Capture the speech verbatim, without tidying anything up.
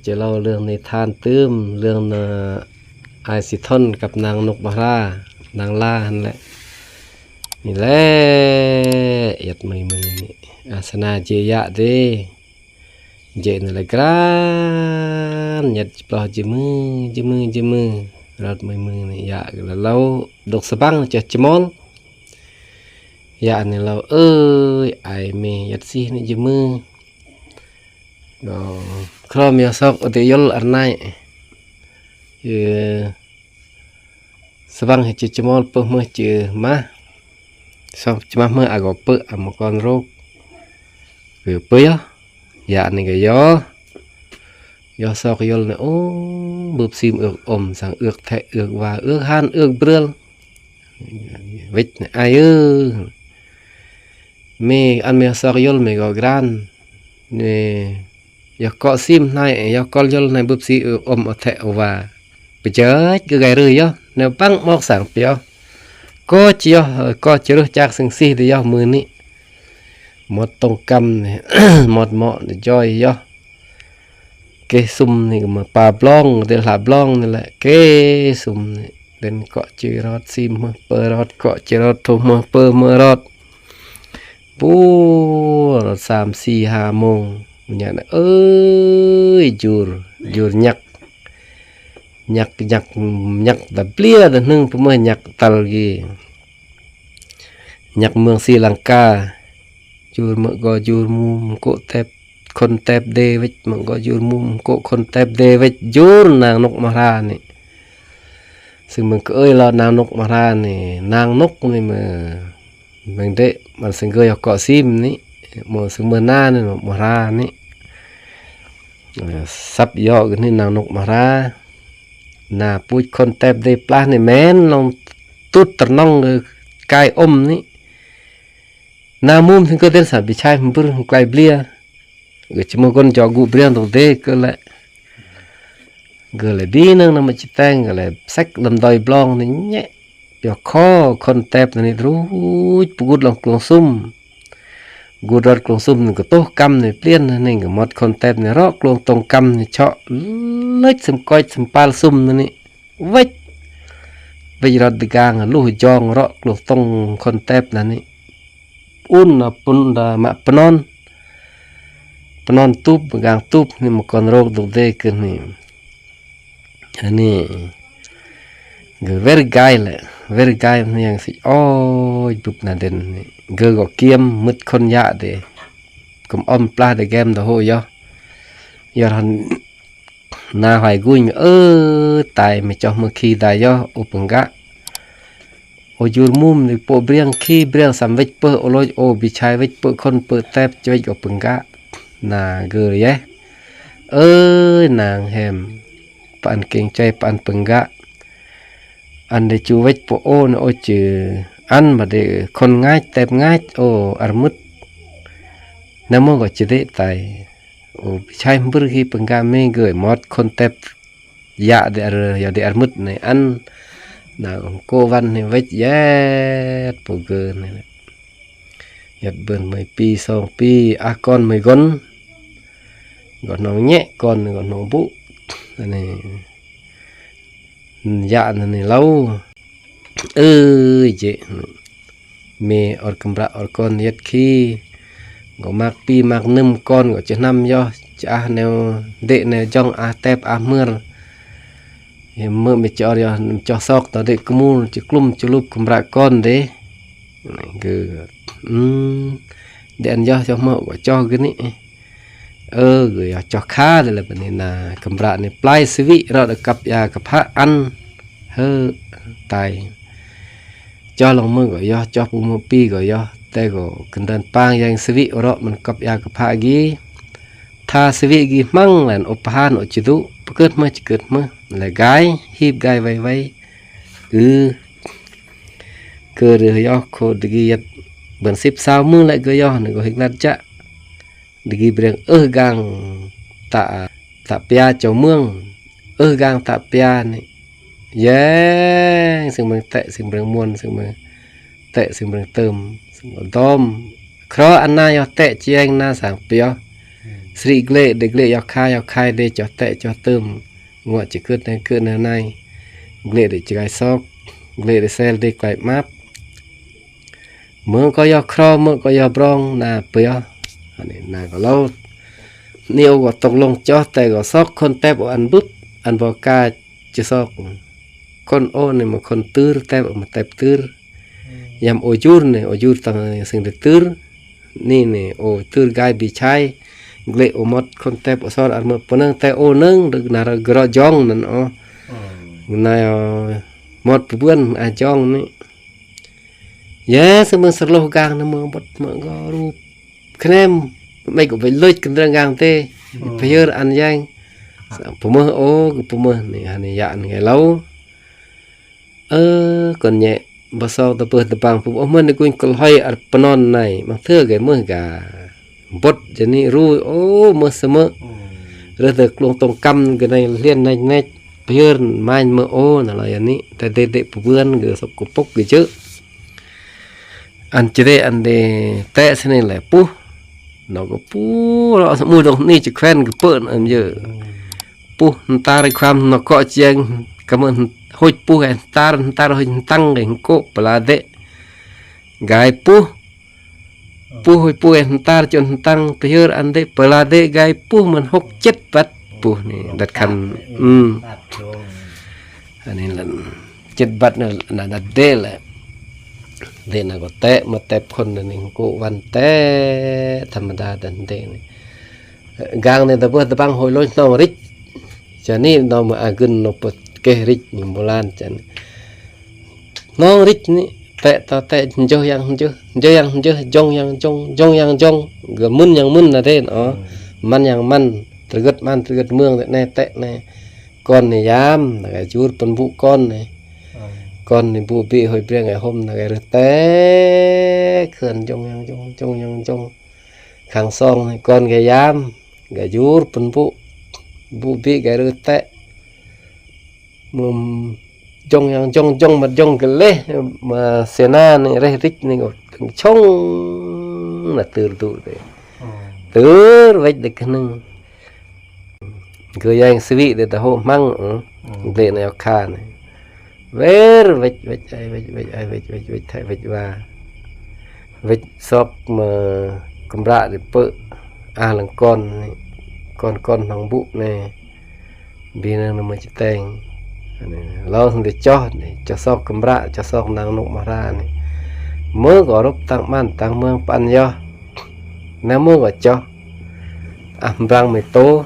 Ji lau lương ni than tưm, lương na ai si thon kap nang Nuk Mahra, nang la han lĕ. Ni lĕ, yat mơi mơi ni. A, sana ji yă de. Ji ni lĕ gran, yat ji ploh ji mơi, ji mơi, ji mơi. Rot mơi mơi ni yă la lau, dok sabang chah chimol. Yă ni lau, ơi, ai me, yat sih ni ji mơi. Ơ, khrom yo sok ode yol arnai. Ơ, sabang hi chi chimol pơ mơ chi mah. Sok chi mah mơ ago pơ amo kon rok. Ơ, pơ yo. Yă ni ge yo. Yo sok yol ni, ô, bưp sim ước ôm, sang ước thê, ước wa, ước han, ước bril. Wit ni, ai ơ. Me, an me sok yol me go gran. Ni, yo kok sim nai, yo kol yol nai bưp si ôm ô thê ô wa. Pejat ke gai rơ yo, ni bang mok sang pio. Ko chi yo, ko chi rơ chak sing sih de yo mơ ni. Mot tong kam ni, mot mok ni joi yo. Ke sum ni ma pa blong, de la blong ni lĕ. Ke sum ni. Đến kok chi rot sim mơ pơ rot, kok chi rot thu mơ pơ mơ rot. Bu rot sam si ha mong. Nhak na, ơi, jur, jur nhak. Nhak, nhak, nhak da blia da hnưng pơ mơ nhak tal gi. Nhak mương Sri Lanka. Jur mă go jur mum kok tep khon tep de wit, mă go jur mum kok khon tep de wit, jur nang Nuk Mahra ni. Sing meng kơ ơi lo nang Nuk Mahra ni, nang Nuk ni mơ meng de, man sing gơ yo kok sim ni, mơ sing mơ na ni, Nuk Mahra ni. Sap yo gơ ni nang Nuk Mahra. Na puch khon tep de plah ni men, long tut ternong gơ kai ôm ni. Na mum sing kơ den sa bi chai mbur klai blia. Gơ chi mơ gon jok gu briang dong de kơ lĕ. Gơ lĕ bi nang na mă chi teng, gơ lĕ sek lăm doi blong ni nhẹ. Yo kho khon tep ni ruch pơ gut long klong sum. Gut rot klong sum ni gơ toh kam ni plien ni gơ mot khon tep ni rok klong tong kam ni chok lech sem koch sem pal sum ni. Wet. Wet rot degang luh jong rok klong tong khon tep na ni. Un na pun da mă pnon. Pnon tup, gang tup ni mă kon rok dok de kơ ni. Ani. Gơ wer gai lĕ. Wer gai ni yang si oi bup na den ni. Gơ gok kiam mưt khon yă de. Kŭm ôm plah de gem da ho yo. Yor han na hoai guñ, ơ, tai me choh mơ khi da yo, ô pơngga. Ô jur mum ni pô briang khi briang sam wet pơ, ô lôch ô bi chai wet pơ khon pơ tep chwet ô pơngga. Na gơ ye. Ơ, nang hem. Pă an keng chai pă an pơngga. An de chu wet pô ô na ô chư. An ma de khon ngach tep ngach ô ar mưt. Na mơ gơ chư de tai. Ô, chai mbur gi pengga me gơ mot khon tep yă de ar, yă de ar mut ne an. Na ko wan ne wet yet pô gơ ne. Yet bơn mơi pi song pi ah kon mơi gon. Gon nong nhẹ kon gon nong bu. Ne. Yă ne ne lau. Ơ, jê. Me or kembra or kon yet khi. Gô mak pi mak nơm kon gô chơ hnam yoh. Chơ ah neo dek neo jong ah tep ah mơr. Yê mơ me chơ or yoh nơm chơ sok tơ dek kemul chơ klum chơ lup kembra kon de. Gơ. Hmm. Dek an yoh chơ mơ gô chơ gơ ni. Ơ, gơ yoh chơ kha de le bơni na kembra ni plai swi rot kăp ya kăp ha an. Hơ, tai. Chơ long mơ gô yoh, chơ pu mơ pi gô yoh, te gô kơndơ̆n pang yang swi rot măn kăp ya kăp ha gi. Tha swi gi hmang lan ô pahan ô chư du, pơkơt mơ chikơt mơ, le gai, hip gai wai wai. Ư. Gơ rơ yoh khô degi yet bơ̆n sip sao mơ le gơ yoh, ne gô hik lat jă. Degi breng ưh gang ta, ta pia chau mương. Ưh gang ta pia ni. Yeng, sing breng tê, sing breng muôn, sing breng tê, sing breng tơm, sing breng dôm. Khro an na yoh tê chieng na sang pioh. Sri glek de glek yau khai, yau khai de choh te choh tơm. Ngok chi kut ne kut ne nai. Glek de chi gai sok, glek de sel de klai map. Mơ̆ ko yau khro, mơ̆ ko yau brong, na pơ yau. Ani na ko lau. Ni ô ko tok long choh te ko sok khon tep ô an bút, an bo ka chi sok. Khon ô ne mă khon tür, tep mă tep tür. Yam ô jur ne, ô jur tang sing de tür. Ni ne ô tür gai bi chai. Glek ô mot khon tep ô sor ar mă pơnang te ô nang, dek nara gro jong nan ô. Na ô mot pơbươn a jong ni. Ya, semang serloh gang na mă bot mă go rup. Knem, mai ko bai loj kendrang gang te. Payeur an yang. Sa pơmơh ô, ko pơmơh ni, hani ya an ngai lau. Ơ, kon nye, ba sok ta pơh ta bang pơmơh, mơh ni kuñ kol hoi ar pơnon nai. Mang thơ gai mơh ga. Bot jani ru, ô, mơh semă. Rơ ta klong tong kam gơ nai lien nai nai. Payeur main mơh ô, na la yani. Ta de de pơbươn gơ sok ko pok gơ jơ. An chire an de te sene le puh. Nó ko puh, lo sa mu dong ni chi kuen ke pe na am ye. Puh, ntar kram nó ko chiang, kamen hoj puh, eh, ntar, ntar hoj ntang, eh, ko pelade. Gai puh. Puh, hoj puh, eh, ntar chon ntang, payeur an de pelade, gai puh, man hok chet bat puh ni, dat kan, hmm. Ani lan chet bat na, na, na de la. De na ko te, ma tep khon na ning ko wan te, thamada dan de ni. Gang ni da bơ da bang hoi loi nong rich. Chani no ma agun no pot ke rich ni mulan chani. Nong rich ni, te to te, njoh yang njoh, njoh yang njoh, jong yang jong, jong yang jong, ga mun yang mun na de no. Man yang man, terget man, terget mương de ne, te ne. Kon ni yam, na gai jur pun bu kon ni. Kon ni bu bi hoi breng ai hom na gai reh te. Khön jong yang jong, jong yang jong. Khang song ni kon gai yam, gai jur pun bu. Bu bi gai reh te. Mum jong yang jong, jong mat jong geleh, ma sena ni reh rik ni ngot. Chong na tür du de. Tür wet de keneng. Gơ yang swi de ta ho mang, hmm. Gle na yok khan. Wer wet wet ai wet wet ai wet wet wet ai wet wa. Wet sok ma kembra de pe. Ah lang kon ni. Kon kon nong bu ne. Bi nang na ma cheteng. Ani, lau sung de choh ni, choh sok kembra, choh sok nang nuk mahra ni. Mơ ko rup tang man, tang mương pan yo. Na mơ ko choh. Ah, mbrang mi to.